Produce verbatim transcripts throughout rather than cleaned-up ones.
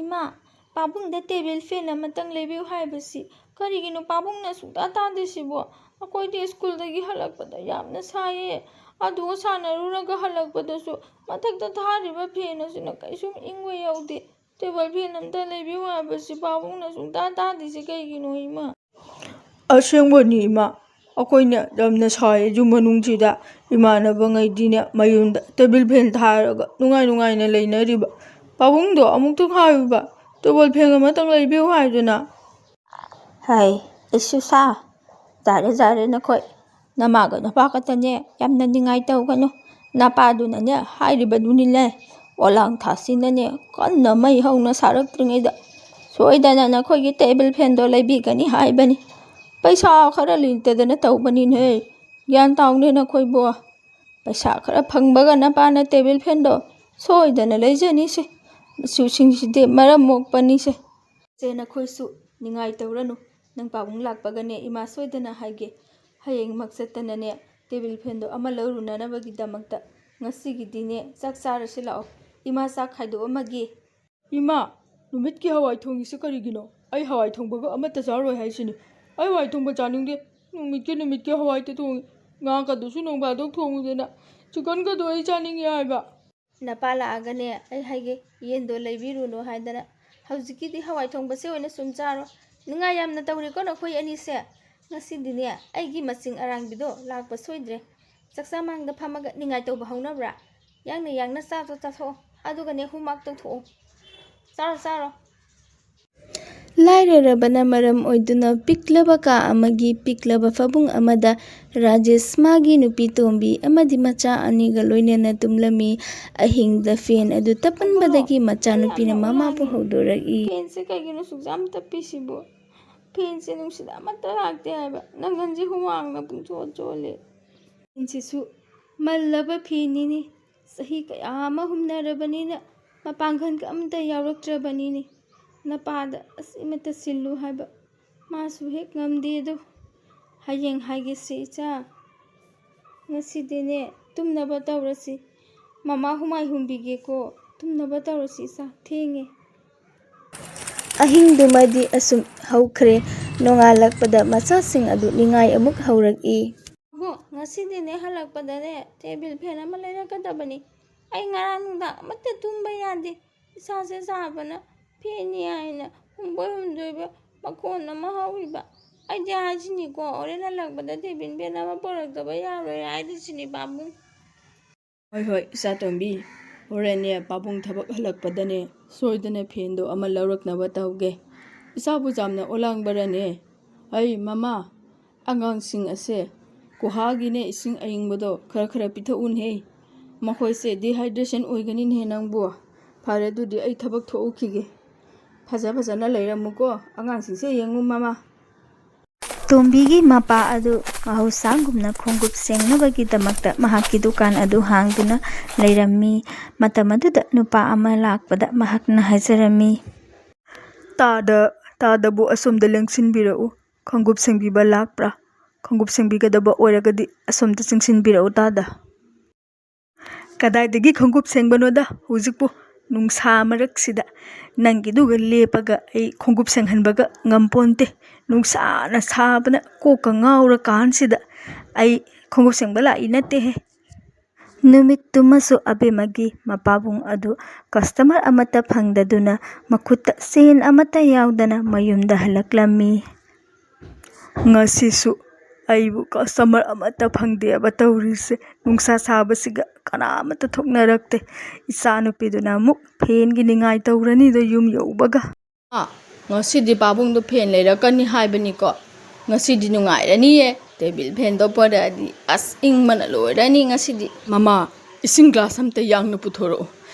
ꯏꯃꯥ, ꯄꯥꯕꯨꯡꯗ ꯇꯦꯕꯜ ꯐꯦꯟ ꯑꯃꯇꯪ ꯂꯩꯕꯤꯌꯨ ꯍꯥꯏꯕꯁꯤ ꯀꯔꯤꯒꯤꯅꯣ ꯄꯥꯕꯨꯡꯅ ꯁꯨꯡꯇꯥ ꯇꯥꯗ꯭ꯔꯤꯁꯤꯕꯣ? ꯑꯩꯈꯣꯏꯗꯤ ꯁ꯭ꯀꯨꯜꯗꯒꯤ ꯍꯜꯂꯛꯄꯗ ꯌꯥꯝꯅ ꯁꯥꯏꯌꯦ꯫ ꯑꯗꯨꯒ ꯁꯥꯟꯅꯔꯨꯔꯒ ꯍꯜꯂꯛꯄꯗꯁꯨ ꯃꯊꯛꯇ ꯊꯥꯔꯤꯕ ꯐꯦꯟ ꯑꯁꯤꯅ ꯀꯩꯁꯨꯝ ꯏꯪꯕ ꯌꯥꯎꯗꯦ꯫ ꯇꯦꯕꯜ ꯐꯦꯟ ꯑꯝꯇ ꯂꯩꯕꯤꯌꯨ ꯍꯥꯏꯕꯁꯤ ꯄꯥꯕꯨꯡꯅ ꯁꯨꯡꯇꯥ ꯇꯥꯗ꯭ꯔꯤꯁꯤ ꯀꯩꯒꯤꯅꯣ ꯏꯃꯥ? ꯑꯁꯦꯡꯕꯅꯤ ꯏꯃꯥ, ꯑꯩꯈꯣꯏꯅ ꯌꯥꯝꯅ ꯁꯥꯏ ꯌꯨꯝ ꯃꯅꯨꯡꯁꯤꯗ꯫ ꯏꯃꯥꯟꯅꯕꯉꯩꯗꯤꯅꯦ ꯃꯌꯨꯝꯗ ꯇꯦꯕꯜ ꯐꯦꯟ ꯊꯥꯔꯒ ꯅꯨꯡꯉꯥꯏ ꯅꯨꯡꯉꯥꯏꯅ ꯂꯩꯅꯔꯤꯕ꯫ ꯄꯥꯕꯨꯡꯗꯣ ꯑꯃꯨꯛꯇꯪ ꯍꯥꯏꯌꯨꯕ, ꯇꯦꯕꯜ ꯐꯦꯟ ꯑꯃꯇꯪ ꯂꯩꯕꯤꯌꯨ ꯍꯥꯏꯗꯨꯅ꯫ ꯍꯥꯏ, ꯑꯩꯁꯨ ꯁꯥ꯫ ꯌꯥꯔꯦ ꯌꯥꯔꯦ ꯅꯈꯣꯏ꯫ ꯅꯃꯥꯒ ꯅꯄꯥ ꯈꯛꯇꯅꯦ ꯌꯥꯝꯅ ꯅꯤꯡꯉꯥꯏ ꯇꯧꯒꯅꯨ꯫ ꯅꯄꯥꯗꯨꯅꯅꯦ ꯍꯥꯏꯔꯤꯕꯗꯨꯅꯤꯅꯦ, ꯄꯣꯂꯥꯡ ꯊꯥꯁꯤꯅꯅꯦ ꯀꯟꯅ ꯃꯩ ꯍꯧꯅ ꯁꯥꯔꯛꯇ꯭ꯔꯤꯉꯩꯗ ꯁꯣꯏꯗꯅ ꯅꯈꯣꯏꯒꯤ ꯇꯦꯕꯜ ꯐꯦꯟꯗꯣ ꯂꯩꯕꯤꯒꯅꯤ ꯍꯥꯏꯕꯅꯤ꯫ ꯄꯩꯁꯥ ꯈꯔ ꯂꯩꯇꯗꯅ ꯇꯧꯕꯅꯤꯅꯦ꯫ ꯒ꯭ꯌꯥꯟ ꯇꯥꯎꯅꯦ ꯅꯈꯣꯏꯕꯨ꯫ ꯄꯩꯁꯥ ꯈꯔ ꯐꯪꯕꯒ ꯅꯄꯥꯅ ꯇꯦꯕꯜ ꯐꯦꯟꯗꯣ ꯁꯣꯏꯗꯅ ꯂꯩꯖꯅꯤꯁꯦ꯫ ꯃꯆꯨꯁꯤꯡꯁꯤꯗꯤ ꯃꯔꯝ ꯃꯣꯛꯄꯅꯤꯁꯦ꯫ ꯁꯦ, ꯅꯈꯣꯏꯁꯨ ꯅꯤꯡꯉꯥꯏ ꯇꯧꯔꯅꯨ꯫ ꯅꯪ ꯄꯥꯕꯨꯡ ꯂꯥꯛꯄꯒꯅꯦ ꯏꯃꯥ ꯁꯣꯏꯗꯅ ꯍꯥꯏꯒꯦ꯫ ꯍꯌꯦꯡꯃꯛ ꯆꯠꯇꯅꯅꯦ ꯇꯦꯕꯜ ꯐꯦꯟꯗꯣ ꯑꯃ ꯂꯧꯔꯨꯅꯅꯕꯒꯤꯗꯃꯛꯇ ꯉꯁꯤꯒꯤꯗꯤꯅꯦ ꯆꯥꯛ ꯆꯥꯔꯁꯤ ꯂꯥꯛꯑꯣ꯫ ꯏꯃꯥ ꯆꯥꯛ ꯈꯥꯏꯗꯣꯛꯑꯝꯃꯒꯦ꯫ ꯏꯃꯥ, ꯅꯨꯃꯤꯠꯀꯤ ꯍꯋꯥꯏ ꯊꯣꯡꯉꯤꯁꯤ ꯀꯔꯤꯒꯤꯅꯣ? ꯑꯩ ꯍꯋꯥꯏ ꯊꯣꯡꯕꯒ ꯑꯃꯠꯇ ꯆꯥꯔꯣꯏ ꯍꯥꯏꯁꯤꯅꯤ꯫ ꯑꯩ ꯍꯋꯥꯏ ꯊꯣꯡꯕ ꯆꯥꯅꯤꯡꯗꯦ꯫ ꯅꯨꯃꯤꯠꯀꯤ ꯅꯨꯃꯤꯠꯀꯤ ꯍꯋꯥꯏꯇ ꯊꯣꯡꯉꯤ꯫ ꯉꯥꯒꯗꯨꯁꯨ ꯅꯣꯡ ꯐꯥꯗꯣꯛ ꯊꯣꯡꯉꯤꯗꯅ꯫ ꯆꯤꯛꯀꯟꯒꯗꯣ ꯑꯩ ꯆꯥꯅꯤꯡꯉꯤ ꯍꯥꯏꯕ꯫ ꯅꯄꯥ ꯂꯥꯛꯑꯒꯅꯦ ꯑꯩ ꯍꯥꯏꯒꯦ, ꯌꯦꯟꯗꯣ ꯂꯩꯕꯤꯔꯨꯅꯨ ꯍꯥꯏꯗꯅ꯫ ꯍꯧꯖꯤꯛꯀꯤꯗꯤ ꯍꯋꯥꯏ ꯊꯣꯡꯕꯁꯦ ꯑꯣꯏꯅ ꯁꯨꯝ ꯆꯥꯔꯣ꯫ ꯅꯤꯡꯉꯥꯏ ꯌꯥꯝꯅ ꯇꯧꯔꯦꯀꯣ ꯅꯈꯣꯏ ꯑꯅꯤꯁꯦ꯫ ꯉꯁꯤꯗꯤꯅꯦ ꯑꯩꯒꯤ ꯃꯆꯤꯡ ꯑꯔꯥꯡꯕꯤꯗꯣ ꯂꯥꯛꯄ ꯁꯣꯏꯗ꯭ꯔꯦ꯫ ꯆꯥꯛꯆꯥ ꯃꯥꯡꯗ ꯐꯝꯃꯒ ꯅꯤꯡꯉꯥꯏ ꯇꯧꯕ ꯍꯧꯅꯕ꯭ꯔꯥ? ꯌꯥꯡꯅ ꯌꯥꯡꯅ ꯆꯥꯊꯣꯛ ꯆꯥꯊꯣꯛꯑꯣ꯫ ꯑꯗꯨꯒꯅꯦ ꯍꯨꯃꯥꯛ ꯇꯧꯊꯣꯛꯑꯣ꯫ ꯆꯥꯔꯣ ꯆꯥꯔꯣ꯫ ꯂꯥꯏꯔꯔꯕꯅ ꯃꯔꯝ ꯑꯣꯏꯗꯨꯅ ꯄꯤꯛꯂꯕ ꯀꯥ ꯑꯃꯒꯤ ꯄꯤꯛꯂꯕ ꯐꯃꯨꯡ ꯑꯃꯗ ꯔꯥꯖꯦꯁ ꯃꯥꯒꯤ ꯅꯨꯄꯤ ꯇꯣꯝꯕꯤ ꯑꯃꯗꯤ ꯃꯆꯥ ꯑꯅꯤꯒ ꯂꯣꯏꯅꯅ ꯇꯨꯝꯂꯝꯃꯤ꯫ ꯑꯍꯤꯡꯗ ꯐꯦꯟ ꯑꯗꯨ ꯇꯞꯃꯟꯕꯗꯒꯤ ꯃꯆꯥꯅꯨꯄꯤꯅ ꯃꯃꯥꯕꯨ ꯍꯧꯗꯣꯔꯛꯏ꯫ ꯐꯦꯟꯁꯦ ꯀꯩꯒꯤꯅꯣ ꯁꯨꯛꯌꯥꯝ ꯇꯞꯄꯤꯁꯤꯕꯨ? ꯐꯦꯟꯁꯦ ꯅꯨꯡꯁꯤꯠ ꯑꯃꯠꯇ ꯂꯥꯛꯇꯦ ꯍꯥꯏꯕ꯫ ꯅꯪꯒꯟꯁꯦ ꯍꯨꯃꯥꯡꯅ ꯄꯨꯡꯆꯣꯠ ꯆꯣꯠꯂꯦ꯫ ꯐꯦꯟꯁꯤꯁꯨ ꯃꯜꯂꯕ ꯐꯤꯅꯤꯅꯦ꯫ ꯆꯍꯤ ꯀꯌꯥ ꯑꯃ ꯍꯨꯝꯅꯔꯕꯅꯤꯅ ꯃꯄꯥꯡꯒꯜꯒ ꯑꯃꯇ ꯌꯥꯎꯔꯛꯇ꯭ꯔꯕꯅꯤꯅꯦ꯫ ꯅꯄꯥꯗ ꯑꯁꯤꯃꯇ ꯁꯤꯜꯂꯨ ꯍꯥꯏꯕ ꯃꯥꯁꯨ ꯍꯦꯛ ꯉꯝꯗꯦꯗꯣ꯫ ꯍꯌꯦꯡ ꯍꯥꯏꯒꯦꯁꯦ ꯏꯆꯥ꯫ ꯉꯁꯤꯗꯤꯅꯦ ꯇꯨꯝꯅꯕ ꯇꯧꯔꯁꯤ꯫ ꯃꯃꯥ ꯍꯨꯃꯥꯏ ꯍꯨꯝꯕꯤꯒꯦꯀꯣ꯫ ꯇꯨꯝꯅꯕ ꯇꯧꯔꯁꯤ ꯏꯆꯥ, ꯊꯦꯡꯉꯦ꯫ ꯑꯍꯤꯡꯗꯨꯃꯗꯤ ꯑꯁꯨꯝ ꯍꯧꯈ꯭ꯔꯦ꯫ ꯅꯣꯡꯉꯥꯜꯂꯛꯄꯗ ꯃꯆꯥꯁꯤꯡ ꯑꯗꯨ ꯅꯤꯡꯉꯥꯏ ꯑꯃꯨꯛ ꯍꯧꯔꯛꯏ꯫ "ꯕꯨ, ꯉꯁꯤꯗꯤꯅꯦ ꯍꯜꯂꯛꯄꯗꯅꯦ ꯇꯦꯕꯤꯜ ꯐꯦꯟ ꯑꯃ ꯂꯩꯔꯛꯀꯗꯕꯅꯤ꯫ ꯑꯩ ꯉꯔꯥꯡ ꯅꯨꯡꯗꯥꯡ ꯑꯃꯠꯇ ꯇꯨꯝꯕ ꯌꯥꯗꯦ꯫ ꯏꯁꯥꯁꯦ ꯁꯥꯕꯅ ꯐꯦꯟꯅꯤ ꯍꯥꯏꯅ ꯍꯨꯝꯕꯣꯏ ꯍꯨꯝꯗꯣꯏꯕ ꯃꯈꯣꯟ ꯑꯃ ꯍꯧꯔꯤꯕ꯫ ꯑꯩꯗꯤ ꯍꯥꯏꯁꯤꯅꯤꯀꯣ, ꯍꯣꯔꯦꯟ ꯍꯜꯂꯛꯄꯗ ꯇꯦꯕꯤꯜ ꯐꯦꯟ ꯑꯃ ꯄꯨꯔꯛꯇꯕ ꯌꯥꯔꯣꯏ ꯍꯥꯏꯔꯤꯁꯤꯅꯤ ꯄꯥꯕꯨꯡ꯫" "ꯍꯣꯏ, ꯍꯣꯏ, ꯏꯆꯥꯇꯣꯝꯕꯤ, ꯍꯣꯔꯦꯟꯅꯦ ꯄꯥꯕꯨꯡ ꯊꯕꯛ ꯍꯜꯂꯛꯄꯗꯅꯦ ꯁꯣꯏꯗꯅ ꯐꯦꯟꯗꯣ ꯑꯃ ꯂꯧꯔꯛꯅꯕ ꯇꯧꯒꯦ꯫ ꯏꯆꯥꯕꯨ ꯌꯥꯝꯅ ꯑꯣꯂꯥꯡꯕꯔꯅꯦ?" "ꯑꯩ, ꯃꯃꯥ, ꯑꯉꯥꯡꯁꯤꯡ ꯑꯁꯦ ꯒꯨꯍꯥꯒꯤꯅꯦ ꯏꯁꯤꯡ ꯑꯏꯪꯕꯗꯣ ꯈꯔ ꯈꯔ ꯄꯤꯊꯛꯎꯅꯦ꯫ ꯃꯈꯣꯏꯁꯦ dehydration ꯑꯣꯏꯒꯅꯤꯅꯦ ꯅꯪꯕꯨ꯫ ꯐꯔꯦ, ꯑꯗꯨꯗꯤ ꯑꯩ ꯊꯕꯛ ꯊꯣꯛꯎꯈꯤꯒꯦ꯫ ꯐꯖ ꯐꯖꯅ ꯂꯩꯔꯝꯃꯨꯀꯣ꯫ ꯑꯉꯥꯡꯁꯤꯡꯁꯦ ꯌꯦꯡꯉꯨ, ꯃꯃꯥ꯫" ꯇꯣꯝꯕꯤꯒꯤ ꯃꯄꯥ ꯑꯗꯨ ꯃꯍꯧꯁꯥꯒꯨꯝꯅ ꯈꯣꯡꯎꯞ ꯁꯦꯡꯅꯕꯒꯤꯗꯃꯛꯇ ꯃꯍꯥꯛꯀꯤ ꯗꯨꯀꯥꯟ ꯑꯗꯨ ꯍꯥꯡꯗꯨꯅ ꯂꯩꯔꯝꯃꯤ꯫ ꯃꯇꯝ ꯑꯗꯨꯗ ꯅꯨꯄꯥ ꯑꯃ ꯂꯥꯛꯄꯗ ꯃꯍꯥꯛꯅ ꯍꯥꯏꯖꯔꯝꯃꯤ, "ꯇꯥꯗ, ꯇꯥꯗꯕꯨ ꯑꯁꯣꯝꯗ ꯂꯦꯡꯁꯤꯟꯕꯤꯔꯛꯎ꯫ ꯈꯣꯡꯎꯞ ꯁꯦꯡꯕꯤꯕ ꯂꯥꯛꯄ꯭ꯔꯥ? ꯈꯣꯡꯎꯞ ꯁꯦꯡꯕꯤꯒꯗꯕ ꯑꯣꯏꯔꯒꯗꯤ ꯑꯁꯣꯝꯗ ꯆꯪꯁꯤꯟꯕꯤꯔꯛꯎ, ꯇꯥꯗ꯫" "ꯀꯗꯥꯏꯗꯒꯤ ꯈꯣꯡꯎꯞ ꯁꯦꯡꯕꯅꯣꯗ, ꯍꯧꯖꯤꯛꯄꯨ ꯅꯨꯡꯁꯥ ꯃꯔꯛꯁꯤꯗ ꯅꯪꯒꯤꯗꯨꯒ ꯂꯦꯞꯄꯒ ꯑꯩ ꯈꯣꯡꯎꯞ ꯁꯦꯡꯍꯟꯕꯒ ꯉꯝꯄꯣꯟꯇꯦ꯫ ꯅꯨꯡꯁꯥꯅ ꯁꯥꯕꯅ ꯀꯣꯛꯀ ꯉꯥꯎꯔꯀꯥꯟꯁꯤꯗ ꯑꯩ ꯈꯣꯡꯎꯞ ꯁꯦꯡꯕ ꯂꯥꯛꯏ ꯅꯠꯇꯦꯍꯦ꯫" ꯅꯨꯃꯤꯠꯇꯨꯃꯁꯨ ꯑꯕꯦꯝꯃꯒꯤ ꯃꯄꯥꯕꯨꯡ ꯑꯗꯨ customer ꯑꯃꯠꯇ ꯐꯪꯗꯗꯨꯅ ꯃꯈꯨꯠꯇ ꯁꯦꯟ ꯑꯃꯠꯇ ꯌꯥꯎꯗꯅ ꯃꯌꯨꯝꯗ ꯍꯜꯂꯛꯂꯝꯃꯤ꯫ "ꯉꯁꯤꯁꯨ ꯑꯩꯕꯨ customer ꯑꯃꯠꯇ ꯐꯪꯗꯦꯕ ꯇꯧꯔꯤꯁꯦ꯫ ꯅꯨꯡꯁꯥ ꯁꯥꯕꯁꯤꯒ ꯀꯅꯥ ꯑꯃꯠꯇ ꯊꯣꯛꯅꯔꯛꯇꯦ꯫ ꯏꯆꯥꯅꯨꯄꯤꯗꯨꯅ ꯑꯃꯨꯛ ꯐꯦꯟꯒꯤ ꯅꯤꯡꯉꯥꯏ ꯇꯧꯔꯅꯤꯗꯣ ꯌꯨꯝ ꯌꯧꯕꯒ꯫" "ꯑꯥ, ꯉꯁꯤꯗꯤ ꯄꯥꯕꯨꯡꯗꯣ ꯐꯦꯟ ꯂꯩꯔꯛꯀꯅꯤ ꯍꯥꯏꯕꯅꯤꯀꯣ꯫ ꯉꯁꯤꯗꯤ ꯅꯨꯡꯉꯥꯏꯔꯅꯤꯌꯦ꯫ ꯇꯦꯕꯤꯜ ꯐꯦꯟꯗꯣ ꯄꯨꯔꯛꯑꯗꯤ ꯑꯁ ꯏꯪꯕꯅ ꯂꯣꯏꯔꯅꯤ ꯉꯁꯤꯗꯤ꯫" "ꯃꯃꯥ, ꯏꯁꯤꯡ glass ꯑꯝꯇ ꯌꯥꯡꯅ ꯄꯨꯊꯣꯔꯛꯑꯣ꯫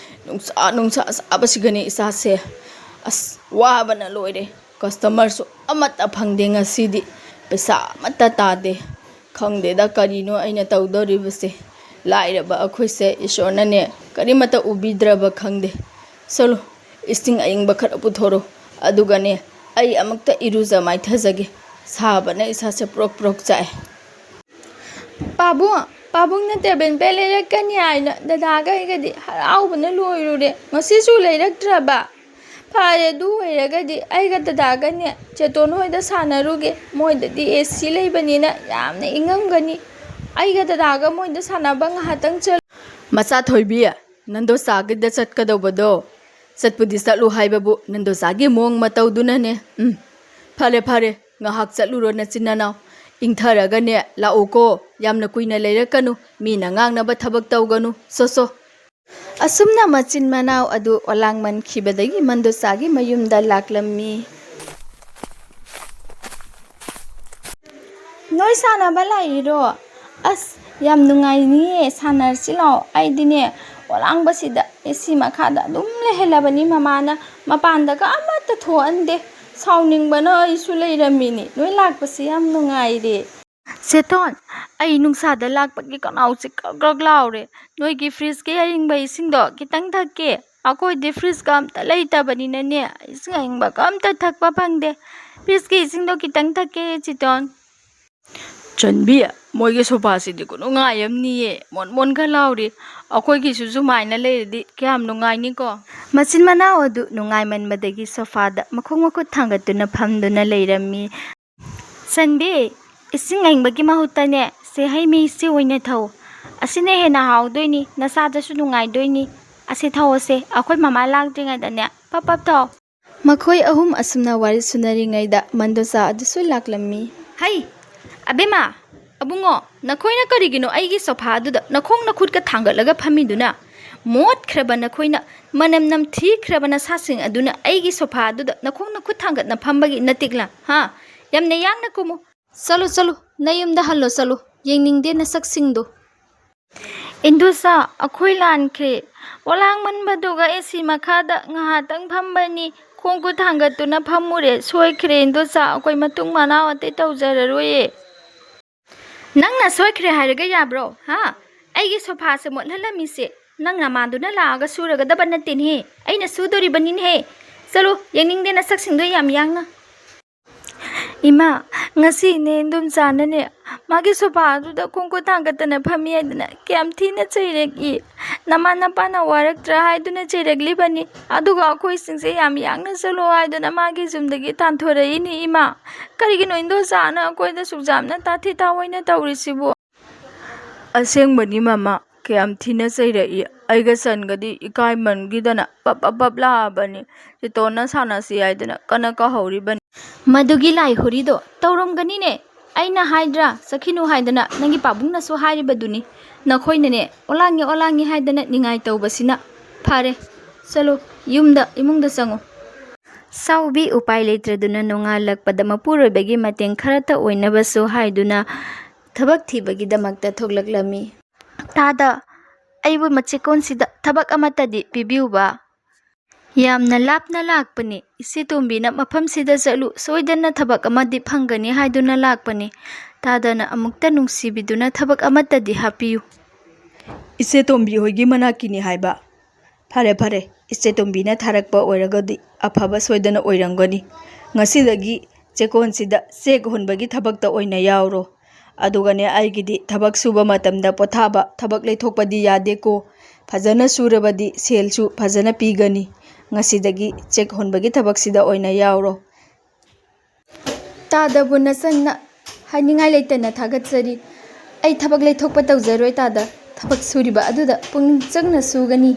ꯅꯨꯡꯁꯥ, ꯅꯨꯡꯁꯥ ꯁꯥꯕꯁꯤꯒꯅꯦ ꯏꯁꯥꯁꯦ ꯑꯁ ꯋꯥꯕꯅ ꯂꯣꯏꯔꯦ꯫ Customerꯁꯨ ꯑꯃꯠꯇ ꯐꯪꯗꯦ ꯉꯁꯤꯗꯤ꯫ ꯄꯩꯁꯥ ꯑꯃꯠꯇ ꯇꯥꯗꯦ꯫ ꯈꯪꯗꯦꯗ ꯀꯔꯤꯅꯣ ꯑꯩꯅ ꯇꯧꯗꯧꯔꯤꯕꯁꯦ꯫ ꯂꯥꯏꯔꯕ ꯑꯩꯈꯣꯏꯁꯦ ꯏꯁꯣꯔꯅꯅꯦ ꯀꯔꯤꯃꯠꯇ ꯎꯕꯤꯗ꯭ꯔꯕ ꯈꯪꯗꯦ꯫ ꯆꯠꯂꯣ, ꯏꯁꯤꯡ ꯑꯏꯪꯕ ꯈꯔ ꯄꯨꯊꯣꯔꯣ꯫ ꯑꯗꯨꯒꯅꯦ ꯑꯩ ꯑꯃꯨꯛꯇ ꯏꯔꯨꯖ ꯃꯥꯏꯊꯖꯒꯦ꯫ ꯁꯥꯕꯅ ꯏꯁꯥꯁꯦ ꯄ꯭ꯔꯣꯛ ꯄ꯭ꯔꯣꯛ ꯆꯥꯛꯑꯦ꯫" "ꯄꯥꯕꯨꯡ, ꯄꯥꯕꯨꯡꯅ ꯇꯦꯕꯜ ꯐꯦꯟ ꯂꯩꯔꯛꯀꯅꯤ ꯍꯥꯏꯅ ꯗꯗꯥꯒ ꯑꯩꯒꯗꯤ ꯍꯔꯥꯎꯕꯅ ꯂꯣꯏꯔꯨꯔꯦ꯫ ꯉꯁꯤꯁꯨ ꯂꯩꯔꯛꯇ꯭ꯔꯕ?" ꯐꯔꯦ, ꯑꯗꯨ ꯑꯣꯏꯔꯒꯗꯤ ꯑꯩꯒ ꯗꯗꯥꯒꯅꯦ ꯆꯦꯇꯣꯟ ꯍꯣꯏꯗ ꯁꯥꯟꯅꯔꯨꯒꯦ꯫ ꯃꯣꯏꯗꯗꯤ ꯑꯦ ꯁꯤ ꯂꯩꯕꯅꯤꯅ ꯌꯥꯝꯅ ꯏꯪꯉꯝꯒꯅꯤ꯫ ꯑꯩꯒ ꯗꯗꯥꯒ ꯃꯣꯏꯗ ꯁꯥꯟꯅꯕ ꯉꯥꯏꯍꯥꯛꯇꯪ ꯆꯠꯂꯨ꯫ ꯃꯆꯥ ꯊꯣꯏꯕꯤ, ꯅꯟꯗꯣꯆꯥꯒꯤꯗ ꯆꯠꯀꯗꯧꯕꯗꯣ, ꯆꯠꯄꯨꯗꯤ ꯆꯠꯂꯨ ꯍꯥꯏꯕꯕꯨ ꯅꯟꯗꯣꯆꯥꯒꯤ ꯃꯑꯣꯡ ꯃꯇꯧꯗꯨꯅꯅꯦ꯫ ꯎꯝ, ꯐꯔꯦ ꯐꯔꯦ, ꯉꯥꯏꯍꯥꯛ ꯆꯠꯂꯨꯔꯣ ꯅꯆꯤꯟ ꯅꯅꯥꯎ꯫ ꯏꯪꯊꯔꯒꯅꯦ ꯂꯥꯛꯎꯀꯣ꯫ ꯌꯥꯝꯅ ꯀꯨꯏꯅ ꯂꯩꯔꯛꯀꯅꯨ꯫ ꯃꯤꯅ ꯉꯥꯡꯅꯕ ꯊꯕꯛ ꯇꯧꯒꯅꯨ꯫ ꯁꯣ ꯁꯣ꯫ ꯑꯁꯨꯝꯅ ꯃꯆꯤꯟ ꯃꯅꯥꯎ ꯑꯗꯨ ꯑꯣꯂꯥꯡꯃꯟꯈꯤꯕꯗꯒꯤ ꯃꯟꯗꯣꯆꯥꯒꯤ ꯃꯌꯨꯝꯗ ꯂꯥꯛꯂꯝꯃꯤ꯫ ꯅꯣꯏ ꯁꯥꯟꯅꯕ ꯂꯥꯛꯏꯔꯣ? ꯑꯁ, ꯌꯥꯝ ꯅꯨꯡꯉꯥꯏꯅꯤꯌꯦ, ꯁꯥꯟꯅꯔꯁꯤ ꯂꯥꯛꯑꯣ꯫ ꯑꯩꯗꯤꯅꯦ, ꯑꯣꯂꯥꯡꯕꯁꯤꯗ ꯑꯦ ꯁꯤ ꯃꯈꯥꯗ ꯑꯗꯨꯝ ꯂꯩꯍꯜꯂꯕꯅꯤ꯫ ꯃꯃꯥꯅ ꯃꯄꯥꯟꯗꯒ ꯑꯃꯠꯇ ꯊꯣꯛꯍꯟꯗꯦ꯫ ꯁꯥꯎꯅꯤꯡꯕꯅ ꯑꯩꯁꯨ ꯂꯩꯔꯝꯃꯤꯅꯤ꯫ ꯅꯣꯏ ꯂꯥꯛꯄꯁꯤ ꯌꯥꯝ ꯅꯨꯡꯉꯥꯏꯔꯦ꯫ ꯆꯦꯇꯣꯟ, ꯑꯩ ꯅꯨꯡꯁꯥꯗ ꯂꯥꯛꯄꯒꯤ ꯈꯅꯥꯎꯁꯦ ꯀ꯭ꯔꯛ ꯀ꯭ꯔꯛ ꯂꯥꯎꯔꯦ꯫ ꯅꯣꯏꯒꯤ ꯐ꯭ꯔꯤꯖꯀꯤ ꯑꯌꯤꯡꯕ ꯏꯁꯤꯡꯗꯣ ꯈꯤꯇꯪ ꯊꯛꯀꯦ꯫ ꯑꯩꯈꯣꯏꯗꯤ ꯐ꯭ꯔꯤꯖꯀ ꯑꯝꯇ ꯂꯩꯇꯕꯅꯤꯅꯅꯦ, ꯏꯁꯤꯡ ꯑꯌꯤꯡꯕꯒ ꯑꯝꯇ ꯊꯛꯄ ꯐꯪꯗꯦ꯫ ꯐ꯭ꯔꯤꯖꯀꯤ ꯏꯁꯤꯡꯗꯣ ꯈꯤꯇꯪ ꯊꯛꯀꯦ, ꯆꯦꯇꯣꯟ꯫ ꯆꯟꯕꯤ, ꯃꯣꯏꯒꯤ ꯁꯣꯐꯥꯁꯤꯗꯤ ꯈꯨꯅꯨꯡꯉꯥꯏ ꯑꯃꯅꯤꯌꯦ, ꯃꯣꯟ ꯃꯣꯟꯒ ꯂꯥꯎꯔꯤ꯫ ꯑꯩꯈꯣꯏꯒꯤꯁꯨ ꯁꯨꯃꯥꯏꯅ ꯂꯩꯔꯗꯤ ꯀꯌꯥꯝ ꯅꯨꯡꯉꯥꯏꯅꯤꯀꯣ꯫ ꯃꯆꯤꯟ ꯃꯅꯥꯎ ꯑꯗꯨ ꯅꯨꯡꯉꯥꯏꯃꯟꯕꯗꯒꯤ ꯁꯣꯐꯥꯗ ꯃꯈꯣꯡ ꯃꯈꯨꯠ ꯊꯥꯡꯒꯠꯇꯨꯅ ꯐꯝꯗꯨꯅ ꯂꯩꯔꯝꯃꯤ꯫ ꯆꯟꯕꯤ, ꯏꯁꯤꯡ ꯑꯏꯪꯕꯒꯤ ꯃꯍꯨꯠꯇꯅꯦ, ꯁꯦ ꯍꯩ ꯃꯍꯤꯁꯤ ꯑꯣꯏꯅ ꯊꯛꯎ꯫ ꯑꯁꯤꯅ ꯍꯦꯟꯅ ꯍꯥꯎꯗꯣꯏꯅꯤ, ꯅꯁꯥꯗꯁꯨ ꯅꯨꯡꯉꯥꯏꯗꯣꯏꯅꯤ꯫ ꯑꯁꯤ ꯊꯛꯑꯣꯁꯦ, ꯑꯩꯈꯣꯏ ꯃꯃꯥ ꯂꯥꯛꯇ꯭ꯔꯤꯉꯩꯗꯅꯦ ꯄꯞ ꯄꯞ ꯊꯛꯑꯣ꯫ ꯃꯈꯣꯏ ꯑꯍꯨꯝ ꯑꯁꯨꯝꯅ ꯋꯥꯔꯤ ꯁꯨꯅꯔꯤꯉꯩꯗ ꯃꯟꯗꯣꯆꯥ ꯑꯗꯨꯁꯨ ꯂꯥꯛꯂꯝꯃꯤ꯫ ꯍꯩ, ꯑꯕꯦꯝꯃ, ꯑꯕꯨꯡꯉꯣ, ꯅꯈꯣꯏꯅ ꯀꯔꯤꯒꯤꯅꯣ ꯑꯩꯒꯤ ꯁꯣꯐꯥ ꯑꯗꯨꯗ ꯅꯈꯣꯡ ꯅꯈꯨꯠꯀ ꯊꯥꯡꯒꯠꯂꯒ ꯐꯝꯃꯤꯗꯨꯅ? ꯃꯣꯠꯈ꯭ꯔꯕ ꯅꯈꯣꯏꯅ, ꯃꯅꯝ ꯅꯝꯊꯤꯈ꯭ꯔꯕ ꯅꯁꯥꯁꯤꯡ ꯑꯗꯨꯅ ꯑꯩꯒꯤ ꯁꯣꯐꯥ ꯑꯗꯨꯗ ꯅꯈꯣꯡ ꯅꯈꯨꯠ ꯊꯥꯡꯒꯠꯅ ꯐꯝꯕꯒꯤ ꯅꯇꯤꯛꯂꯥ? ꯍꯥ? ꯌꯥꯝꯅ ꯌꯥꯡꯅ ꯀꯨꯝꯃꯨ꯫ ꯆꯠꯂꯨ, ꯆꯠꯂꯨ, ꯅꯌꯨꯝꯗ ꯍꯜꯂꯣ, ꯆꯠꯂꯨ꯫ ꯌꯦꯡꯅꯤꯡꯗꯦ ꯅꯁꯛꯁꯤꯡꯗꯣ꯫ ꯏꯟꯗꯣꯆꯥ, ꯑꯩꯈꯣꯏ ꯂꯥꯟꯈ꯭ꯔꯦ꯫ ꯄꯣꯂꯥꯡ ꯃꯟꯕꯗꯨꯒ ꯑꯦ ꯁꯤ ꯃꯈꯥꯗ ꯉꯥꯏꯍꯥꯛꯇꯪ ꯐꯝꯕꯅꯤ꯫ ꯈꯣꯡ ꯈꯨꯠ ꯊꯥꯡꯒꯠꯇꯨꯅ ꯐꯝꯃꯨꯔꯦ꯫ ꯁꯣꯏꯈ꯭ꯔꯦ ꯏꯟꯗꯣꯆꯥ, ꯑꯩꯈꯣꯏ ꯃꯇꯨꯡ ꯃꯅꯥꯎ ꯑꯇꯩ ꯇꯧꯖꯔꯔꯣꯏꯌꯦ꯫ ꯅꯪꯅ ꯁꯣꯏꯈ꯭ꯔꯦ ꯍꯥꯏꯔꯒ ꯌꯥꯕ꯭ꯔꯣ? ꯍꯥ? ꯑꯩꯒꯤ ꯁꯣꯐꯥꯁꯦ ꯃꯣꯠꯍꯜꯂꯝꯃꯤꯁꯦ ꯅꯪ ꯅꯃꯥꯟꯗꯨꯅ ꯂꯥꯛꯑꯒ ꯁꯨꯔꯒꯗꯕ ꯅꯠꯇꯦꯅꯦꯍꯦ꯫ ꯑꯩꯅ ꯁꯨꯗꯣꯔꯤꯕꯅꯤꯅꯦꯍꯦ꯫ ꯆꯠꯂꯨ, ꯌꯦꯡꯅꯤꯡꯗꯦ ꯅꯁꯛꯁꯤꯡꯗꯣ ꯌꯥꯝ ꯌꯥꯡꯅ꯫ "ꯏꯃꯥ, ꯉꯁꯤꯅꯦ ꯏꯟꯗꯣꯝꯆꯥꯅꯅꯦ ꯃꯥꯒꯤ ꯁꯣꯐꯥ ꯑꯗꯨꯗ ꯈꯣꯡꯈꯨꯠ ꯊꯥꯡꯒꯠꯇꯅ ꯐꯝꯃꯤ ꯍꯥꯏꯗꯅ ꯀꯌꯥꯝ ꯊꯤꯅ ꯆꯩꯔꯛꯏ꯫ ꯅꯃꯥ ꯅꯄꯥꯅ ꯋꯥꯔꯛꯇ꯭ꯔꯥ ꯍꯥꯏꯗꯨꯅ ꯆꯩꯔꯛꯂꯤꯕꯅꯤ꯫ ꯑꯗꯨꯒ ꯑꯩꯈꯣꯏꯁꯤꯡꯁꯦ ꯌꯥꯝ ꯌꯥꯡꯅ ꯆꯠꯂꯣ ꯍꯥꯏꯗꯨꯅ ꯃꯥꯒꯤ ꯌꯨꯝꯗꯒꯤ ꯇꯥꯟꯊꯣꯔꯛꯏꯅꯤ ꯏꯃꯥ꯫ ꯀꯔꯤꯒꯤꯅꯣ ꯏꯟꯗꯣꯝꯆꯥꯅ ꯑꯩꯈꯣꯏꯗ ꯁꯨꯛ ꯌꯥꯝꯅ ꯇꯥꯊꯤ ꯇꯥꯑꯣꯏꯅ ꯇꯧꯔꯤꯁꯤꯕꯨ?" "ꯑꯁꯦꯡꯕꯅꯤ ꯃꯃꯥ, ꯀꯌꯥꯝ ꯊꯤꯅ ꯆꯩꯔꯛꯏ꯫ ꯑꯩꯒ ꯁꯟꯒꯗꯤ ꯏꯀꯥꯏꯃꯟꯈꯤꯗꯅ ꯄꯞ ꯄꯞ ꯄꯞ ꯂꯥꯛꯑꯕꯅꯤ꯫ ꯆꯦꯇꯣꯟꯅ ꯁꯥꯟꯅꯁꯤ ꯍꯥꯏꯗꯨꯅ ꯀꯟꯅ ꯀꯧꯍꯧꯔꯤꯕꯅꯤ꯫" "ꯃꯗꯨꯒꯤ ꯂꯥꯏ ꯍꯣꯔꯤꯗꯣ ꯇꯧꯔꯝꯒꯅꯤꯅꯦ꯫ ꯑꯩꯅ ꯍꯥꯏꯗ꯭ꯔꯥ, ꯆꯠꯈꯤꯅꯨ ꯍꯥꯏꯗꯅ꯫ ꯅꯪꯒꯤ ꯄꯥꯕꯨꯡꯅꯁꯨ ꯍꯥꯏꯔꯤꯕꯗꯨꯅꯤ꯫ ꯅꯈꯣꯏꯅꯅꯦ ꯑꯣꯂꯥꯡꯉꯤ ꯑꯣꯂꯥꯡꯉꯤ ꯍꯥꯏꯗꯅ ꯅꯤꯡꯉꯥꯏ ꯇꯧꯕꯁꯤꯅ꯫ ꯐꯔꯦ, ꯆꯠꯂꯣ, ꯌꯨꯝꯗ, ꯏꯃꯨꯡꯗ ꯆꯪꯉꯣ꯫" ꯆꯥꯎꯕꯤ ꯎꯄꯥꯏ ꯂꯩꯇ꯭ꯔꯗꯨꯅ ꯅꯣꯡꯉꯥꯜꯂꯛꯄꯗ ꯃꯄꯨꯔꯣꯏꯕꯒꯤ ꯃꯇꯦꯡ ꯈꯔꯇ ꯑꯣꯏꯅꯕꯁꯨ ꯍꯥꯏꯗꯨꯅ ꯊꯕꯛ ꯊꯤꯕꯒꯤꯗꯃꯛꯇ ꯊꯣꯛꯂꯛꯂꯝꯃꯤ꯫ "ꯇꯥꯗ, ꯑꯩꯕꯨ ꯃꯆꯦꯀꯣꯟꯁꯤꯗ ꯊꯕꯛ ꯑꯃꯠꯇꯗꯤ ꯄꯤꯕꯤꯌꯨꯕ꯫ ꯌꯥꯝꯅ ꯂꯥꯞꯅ ꯂꯥꯛꯄꯅꯤ꯫ ꯏꯆꯦ ꯇꯣꯝꯕꯤꯅ ꯃꯐꯝꯁꯤꯗ ꯆꯠꯂꯨ, ꯁꯣꯏꯗꯅ ꯊꯕꯛ ꯑꯃꯗꯤ ꯐꯪꯒꯅꯤ ꯍꯥꯏꯗꯨꯅ ꯂꯥꯛꯄꯅꯤ꯫ ꯇꯥꯗꯅ ꯑꯃꯨꯛꯇ ꯅꯨꯡꯁꯤꯕꯤꯗꯨꯅ ꯊꯕꯛ ꯑꯃꯠꯇꯗꯤ ꯍꯥꯞꯄꯤꯌꯨ꯫" "ꯏꯆꯦ ꯇꯣꯝꯕꯤ ꯍꯣꯏꯒꯤ ꯃꯅꯥꯛꯀꯤꯅꯤ ꯍꯥꯏꯕ? ꯐꯔꯦ, ꯐꯔꯦ, ꯏꯆꯦ ꯇꯣꯝꯕꯤꯅ ꯊꯥꯔꯛꯄ ꯑꯣꯏꯔꯒꯗꯤ ꯑꯐꯕ ꯁꯣꯏꯗꯅ ꯑꯣꯏꯔꯝꯒꯅꯤ꯫ ꯉꯁꯤꯗꯒꯤ ꯆꯦꯀꯣꯟꯁꯤꯗ ꯆꯦꯛ ꯍꯣꯟꯕꯒꯤ ꯊꯕꯛꯇ ꯑꯣꯏꯅ ꯌꯥꯎꯔꯣ꯫ ꯑꯗꯨꯒꯅꯦ, ꯑꯩꯒꯤꯗꯤ ꯊꯕꯛ ꯁꯨꯕ ꯃꯇꯝꯗ ꯄꯣꯊꯥꯕ, ꯊꯕꯛ ꯂꯩꯊꯣꯛꯄꯗꯤ ꯌꯥꯗꯦꯀꯣ꯫ ꯐꯖꯅ ꯁꯨꯔꯕꯗꯤ ꯁꯦꯜꯁꯨ ꯐꯖꯅ ꯄꯤꯒꯅꯤ꯫ ꯉꯁꯤꯗꯒꯤ ꯆꯦꯛ ꯍꯣꯟꯕꯒꯤ ꯊꯕꯛꯁꯤꯗ ꯑꯣꯏꯅ ꯌꯥꯎꯔꯣ꯫" "ꯇꯥꯗꯕꯨ ꯅꯆꯟꯅ ꯍꯥꯏꯅꯤꯡꯉꯥꯏ ꯂꯩꯇꯅ ꯊꯥꯒꯠꯆꯔꯤ꯫ ꯑꯩ ꯊꯕꯛ ꯂꯩꯊꯣꯛꯄ ꯇꯧꯖꯔꯣꯏ ꯇꯥꯗ꯫ ꯊꯕꯛ ꯁꯨꯔꯤꯕ ꯑꯗꯨꯗ ꯄꯨꯛꯅꯤꯡ ꯆꯪꯅ ꯁꯨꯒꯅꯤ꯫"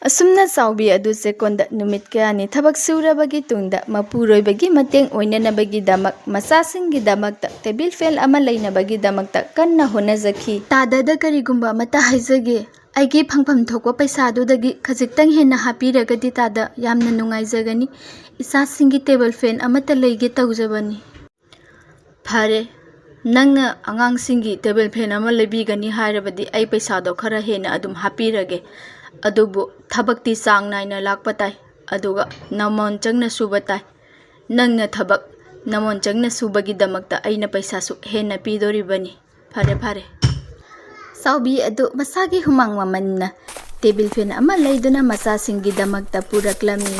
ꯑꯁꯨꯝꯅ ꯆꯥꯎꯕꯤ ꯑꯗꯨ ꯆꯦꯛꯀꯣꯟꯗ ꯅꯨꯃꯤꯠ ꯀꯌꯥꯅꯤ ꯊꯕꯛ ꯁꯨꯔꯕꯒꯤ ꯇꯨꯡꯗ ꯃꯄꯨꯔꯣꯏꯕꯒꯤ ꯃꯇꯦꯡ ꯑꯣꯏꯅꯅꯕꯒꯤꯗꯃꯛ, ꯃꯆꯥꯁꯤꯡꯒꯤꯗꯃꯛꯇ ꯇꯦꯕꯤꯜ ꯐꯦꯟ ꯑꯃ ꯂꯩꯅꯕꯒꯤꯗꯃꯛꯇ ꯀꯟꯅ ꯍꯣꯠꯅꯖꯈꯤ꯫ "ꯇꯥꯗꯗ ꯀꯔꯤꯒꯨꯝꯕ ꯑꯃꯠꯇ ꯍꯥꯏꯖꯒꯦ꯫ ꯑꯩꯒꯤ ꯐꯪꯐꯝ ꯊꯣꯛꯄ ꯄꯩꯁꯥꯗꯨꯗꯒꯤ ꯈꯖꯤꯛꯇꯪ ꯍꯦꯟꯅ ꯍꯥꯞꯄꯤꯔꯒꯗꯤ ꯇꯥꯗ ꯌꯥꯝꯅ ꯅꯨꯡꯉꯥꯏꯖꯒꯅꯤ꯫ ꯏꯆꯥꯁꯤꯡꯒꯤ ꯇꯦꯕꯜ ꯐꯦꯟ ꯑꯃꯠꯇ ꯂꯩꯒꯦ ꯇꯧꯖꯕꯅꯤ꯫" "ꯐꯔꯦ, ꯅꯪꯅ ꯑꯉꯥꯡꯁꯤꯡꯒꯤ ꯇꯦꯕꯜ ꯐꯦꯟ ꯑꯃ ꯂꯩꯕꯤꯒꯅꯤ ꯍꯥꯏꯔꯕꯗꯤ ꯑꯩ ꯄꯩꯁꯥꯗꯣ ꯈꯔ ꯍꯦꯟꯅ ꯑꯗꯨꯝ ꯍꯥꯞꯄꯤꯔꯒꯦ꯫ ꯑꯗꯨꯕꯨ ꯊꯕꯛꯇꯤ ꯆꯥꯡ ꯅꯥꯏꯅ ꯂꯥꯛꯄ ꯇꯥꯏ, ꯑꯗꯨꯒ ꯅꯃꯣꯟ ꯆꯪꯅ ꯁꯨꯕ ꯇꯥꯏ꯫ ꯅꯪꯅ ꯊꯕꯛ ꯅꯃꯣꯟ ꯆꯪꯅ ꯁꯨꯕꯒꯤꯗꯃꯛꯇ ꯑꯩꯅ ꯄꯩꯁꯥꯁꯨ ꯍꯦꯟꯅ ꯄꯤꯗꯣꯔꯤꯕꯅꯤ꯫" "ꯐꯔꯦ, ꯐꯔꯦ꯫" ꯆꯥꯎꯕꯤ ꯑꯗꯨ ꯃꯁꯥꯒꯤ ꯍꯨꯃꯥꯡ ꯃꯃꯟꯅ ꯇꯦꯕꯜ ꯐꯦꯟ ꯑꯃ ꯂꯩꯗꯨꯅ ꯃꯆꯥꯁꯤꯡꯒꯤꯗꯃꯛꯇ ꯄꯨꯔꯛꯂꯝꯃꯤ꯫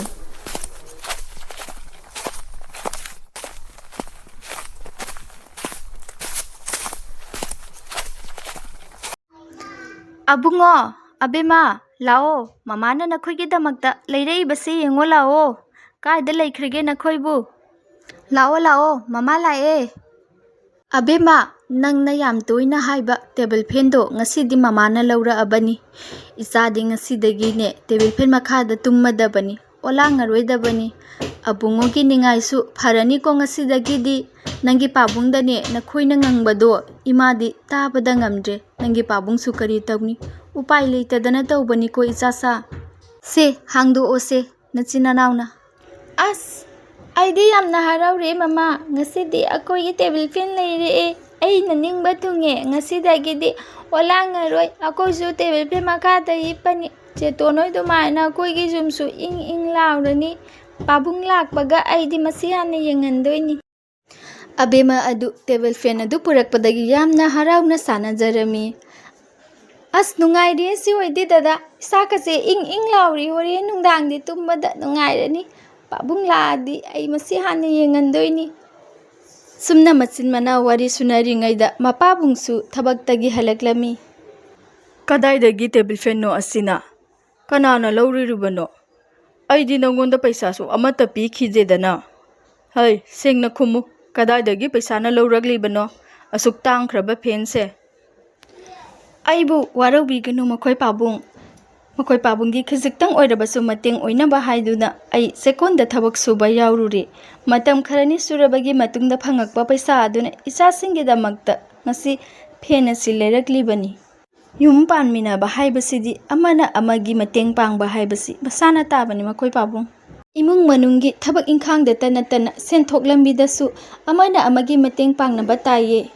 ꯑꯕꯨꯡꯉꯣ, ꯑꯕꯦꯝꯃ, ꯂꯥꯛꯑꯣ, ꯃꯃꯥꯅ ꯅꯈꯣꯏꯒꯤꯗꯃꯛꯇ ꯂꯩꯔꯛꯏꯕꯁꯦ ꯌꯦꯡꯉꯣ ꯂꯥꯛꯑꯣ꯫ ꯀꯥꯏꯗ ꯂꯩꯈ꯭ꯔꯒꯦ ꯅꯈꯣꯏꯕꯨ? ꯂꯥꯛꯑꯣ, ꯂꯥꯛꯑꯣ, ꯃꯃꯥ ꯂꯥꯛꯑꯦ꯫ ꯑꯕꯦꯝꯃ, ꯅꯪꯅ ꯌꯥꯝ ꯇꯣꯏꯅ ꯍꯥꯏꯕ ꯇꯦꯕꯜ ꯐꯦꯟꯗꯣ ꯉꯁꯤꯗꯤ ꯃꯃꯥꯅ ꯂꯧꯔꯛꯑꯕꯅꯤ꯫ ꯏꯆꯥꯗꯤ ꯉꯁꯤꯗꯒꯤꯅꯦ ꯇꯦꯕꯜ ꯐꯦꯟ ꯃꯈꯥꯗ ꯇꯨꯝꯃꯗꯕꯅꯤ, ꯑꯣꯂꯥꯡꯉꯔꯣꯏꯗꯕꯅꯤ꯫ ꯑꯕꯨꯡꯉꯣꯒꯤ ꯅꯤꯡꯉꯥꯏꯁꯨ ꯐꯔꯅꯤꯀꯣ ꯉꯁꯤꯗꯒꯤꯗꯤ꯫ ꯅꯪꯒꯤ ꯄꯥꯕꯨꯡꯗꯅꯦ ꯅꯈꯣꯏꯅ ꯉꯪꯕꯗꯣ ꯏꯃꯥꯗꯤ ꯇꯥꯕꯗ ꯉꯝꯗ꯭ꯔꯦ꯫ ꯅꯪꯒꯤ ꯄꯥꯕꯨꯡꯁꯨ ꯀꯔꯤ ꯇꯧꯅꯤ? ꯎꯄꯥꯏ ꯂꯩꯇꯗꯅ ꯇꯧꯕꯅꯤꯀꯣ ꯏꯆꯥꯁꯥ꯫ ꯁꯦ, ꯍꯥꯡꯗꯣꯛꯑꯣꯁꯦ ꯅꯆꯤꯟ ꯅꯅꯥꯎꯅ꯫ ꯑꯁ, ꯑꯩꯗꯤ ꯌꯥꯝꯅ ꯍꯔꯥꯎꯔꯦ ꯃꯃꯥ꯫ ꯉꯁꯤꯗꯤ ꯑꯩꯈꯣꯏꯒꯤ ꯇꯦꯕꯜ ꯐꯦꯟ ꯂꯩꯔꯛꯑꯦ꯫ ꯑꯩꯅ ꯅꯤꯡꯕ ꯊꯨꯡꯉꯦ꯫ ꯉꯁꯤꯗꯒꯤꯗꯤ ꯑꯣꯂꯥꯡꯉꯔꯣꯏ꯫ ꯑꯩꯈꯣꯏꯁꯨ ꯇꯦꯕꯜ ꯐꯦꯟ ꯃꯈꯥꯗ ꯍꯤꯞꯄꯅꯤ꯫ ꯆꯦꯇꯣꯟ ꯍꯣꯏ ꯑꯗꯨꯃꯥꯏꯅ ꯑꯩꯈꯣꯏꯒꯤ ꯌꯨꯝꯁꯨ ꯏꯪ ꯏꯪ ꯂꯥꯎꯔꯅꯤ꯫ ꯄꯥꯕꯨꯡ ꯂꯥꯛꯄꯒ ꯑꯩꯗꯤ ꯃꯁꯤ ꯍꯥꯟꯅ ꯌꯦꯡꯍꯟꯗꯣꯏꯅꯤ꯫ ꯑꯕꯦꯝꯃ ꯑꯗꯨ ꯇꯦꯕꯜ ꯐꯦꯟ ꯑꯗꯨ ꯄꯨꯔꯛꯄꯗꯒꯤ ꯌꯥꯝꯅ ꯍꯔꯥꯎꯅ ꯁꯥꯟꯅꯖꯔꯝꯃꯤ꯫ ꯑꯁ, ꯅꯨꯡꯉꯥꯏꯔꯤꯌꯦ ꯁꯤ ꯑꯣꯏꯗꯤ ꯗꯗꯥ꯫ ꯏꯁꯥꯒꯁꯦ ꯏꯪ ꯏꯪ ꯂꯥꯎꯔꯤ꯫ ꯍꯣꯔꯦꯟ ꯅꯨꯡꯗꯥꯡꯗꯤ ꯇꯨꯝꯕꯗ ꯅꯨꯡꯉꯥꯏꯔꯅꯤ꯫ ꯄꯥꯕꯨꯡ ꯂꯥꯛꯑꯗꯤ ꯑꯩ ꯃꯁꯤ ꯍꯥꯟꯅ ꯌꯦꯡꯍꯟꯗꯣꯏꯅꯤ꯫ ꯁꯨꯝꯅ ꯃꯆꯤꯟ ꯃꯅꯥꯎ ꯋꯥꯔꯤ ꯁꯨꯅꯔꯤꯉꯩꯗ ꯃꯄꯥꯕꯨꯡꯁꯨ ꯊꯕꯛꯇꯒꯤ ꯍꯜꯂꯛꯂꯝꯃꯤ꯫ ꯀꯗꯥꯏꯗꯒꯤ ꯇꯦꯕꯜ ꯐꯦꯟꯅꯣ ꯑꯁꯤꯅ? ꯀꯅꯥꯅ ꯂꯧꯔꯨꯔꯤꯕꯅꯣ? ꯑꯩꯗꯤ ꯅꯉꯣꯟꯗ ꯄꯩꯁꯥꯁꯨ ꯑꯃꯠꯇ ꯄꯤꯈꯤꯗꯦꯗꯅ꯫ ꯍꯩ, ꯁꯦꯡꯅ ꯈꯨꯝꯃꯨ, ꯀꯗꯥꯏꯗꯒꯤ ꯄꯩꯁꯥꯅ ꯂꯧꯔꯛꯂꯤꯕꯅꯣ ꯑꯁꯨꯛ ꯇꯥꯡꯈ꯭ꯔꯕ ꯐꯦꯟꯁꯦ? ꯑꯩꯕꯨ ꯋꯥꯔꯧꯕꯤꯒꯅꯨ ꯃꯈꯣꯏ ꯄꯥꯕꯨꯡ꯫ ꯃꯈꯣꯏ ꯄꯥꯕꯨꯡꯒꯤ ꯈꯖꯤꯛꯇꯪ ꯑꯣꯏꯔꯕꯁꯨ ꯃꯇꯦꯡ ꯑꯣꯏꯅꯕ ꯍꯥꯏꯗꯨꯅ ꯑꯩ ꯆꯦꯛꯀꯣꯟꯗ ꯊꯕꯛ ꯁꯨꯕ ꯌꯥꯎꯔꯨꯔꯦ꯫ ꯃꯇꯝ ꯈꯔꯅꯤ ꯁꯨꯔꯕꯒꯤ ꯃꯇꯨꯡꯗ ꯐꯪꯉꯛꯄ ꯄꯩꯁꯥ ꯑꯗꯨꯅ ꯏꯆꯥꯁꯤꯡꯒꯤꯗꯃꯛꯇ ꯉꯁꯤ ꯐꯦꯟ ꯑꯁꯤ ꯂꯩꯔꯛꯂꯤꯕꯅꯤ꯫ ꯌꯨꯝ ꯄꯥꯟꯃꯤꯟꯅꯕ ꯍꯥꯏꯕꯁꯤꯗꯤ ꯑꯃꯅ ꯑꯃꯒꯤ ꯃꯇꯦꯡ ꯄꯥꯡꯕ ꯍꯥꯏꯕꯁꯤ ꯃꯁꯥꯅ ꯇꯥꯕꯅꯤ ꯃꯈꯣꯏ ꯄꯥꯕꯨꯡ꯫ ꯏꯃꯨꯡ ꯃꯅꯨꯡꯒꯤ ꯊꯕꯛ ꯏꯪꯈꯥꯡꯗꯇ ꯅꯠꯇꯅ ꯁꯦꯟꯊꯣꯛ ꯂꯝꯕꯤꯗꯁꯨ ꯑꯃꯅ ꯑꯃꯒꯤ ꯃꯇꯦꯡ ꯄꯥꯡꯅꯕ ꯇꯥꯏꯌꯦ꯫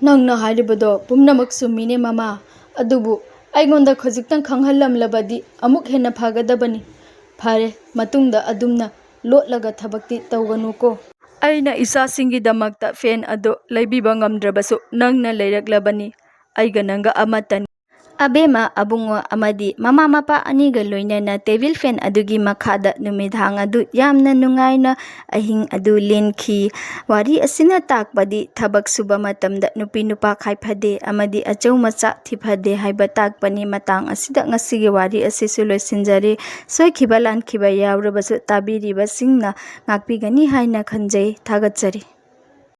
ꯅꯪꯅ ꯍꯥꯏꯔꯤꯕꯗꯣ ꯄꯨꯝꯅꯃꯛ ꯆꯨꯝꯃꯤꯅꯦ ꯃꯃꯥ꯫ ꯑꯗꯨꯕꯨ ꯑꯩꯉꯣꯟꯗ ꯈꯖꯤꯛꯇꯪ ꯈꯪꯍꯜꯂꯝꯂꯕꯗꯤ ꯑꯃꯨꯛ ꯍꯦꯟꯅ ꯐꯒꯗꯕꯅꯤ꯫ ꯐꯔꯦ, ꯃꯇꯨꯡꯗ ꯑꯗꯨꯝꯅ ꯂꯣꯠꯂꯒ ꯊꯕꯛꯇꯤ ꯇꯧꯒꯅꯨꯀꯣ꯫ ꯑꯩꯅ ꯏꯆꯥꯁꯤꯡꯒꯤꯗꯃꯛꯇ ꯐꯦꯟ ꯑꯗꯨ ꯂꯩꯕꯤꯕ ꯉꯝꯗ꯭ꯔꯕꯁꯨ ꯅꯪꯅ ꯂꯩꯔꯛꯂꯕꯅꯤ꯫ ꯑꯩꯒ ꯅꯪꯒ ꯑꯃꯠꯇꯅꯤ꯫ ꯑꯕꯦꯝꯃ, ꯑꯕꯨꯡꯉꯣ ꯑꯃꯗꯤ ꯃꯃꯥ ꯃꯄꯥ ꯑꯅꯤꯒ ꯂꯣꯏꯅꯅ ꯇꯦꯕꯤꯜ ꯐꯦꯟ ꯑꯗꯨꯒꯤ ꯃꯈꯥꯗ ꯅꯨꯃꯤꯗꯥꯡ ꯑꯗꯨ ꯌꯥꯝꯅ ꯅꯨꯡꯉꯥꯏꯅ ꯑꯍꯤꯡ ꯑꯗꯨ ꯂꯦꯟꯈꯤ꯫ ꯋꯥꯔꯤ ꯑꯁꯤꯅ ꯇꯥꯛꯄꯗꯤ ꯊꯕꯛ ꯁꯨꯕ ꯃꯇꯝꯗ ꯅꯨꯄꯤ ꯅꯨꯄꯥ ꯈꯥꯏꯐꯗꯦ ꯑꯃꯗꯤ ꯑꯆꯧ ꯃꯆꯥ ꯊꯤꯐꯗꯦ ꯍꯥꯏꯕ ꯇꯥꯛꯄꯅꯤ꯫ ꯃꯇꯥꯡ ꯑꯁꯤꯗ ꯉꯁꯤꯒꯤ ꯋꯥꯔꯤ ꯑꯁꯤꯁꯨ ꯂꯣꯏꯁꯤꯟꯖꯔꯦ꯫ ꯁꯣꯏꯈꯤꯕ ꯂꯥꯟꯈꯤꯕ ꯌꯥꯎꯔꯕꯁꯨ ꯇꯥꯕꯤꯔꯤꯕꯁꯤꯡꯅ ꯉꯥꯛꯄꯤꯒꯅꯤ ꯍꯥꯏꯅ ꯈꯟꯖꯩ꯫ ꯊꯥꯒꯠꯆꯔꯤ꯫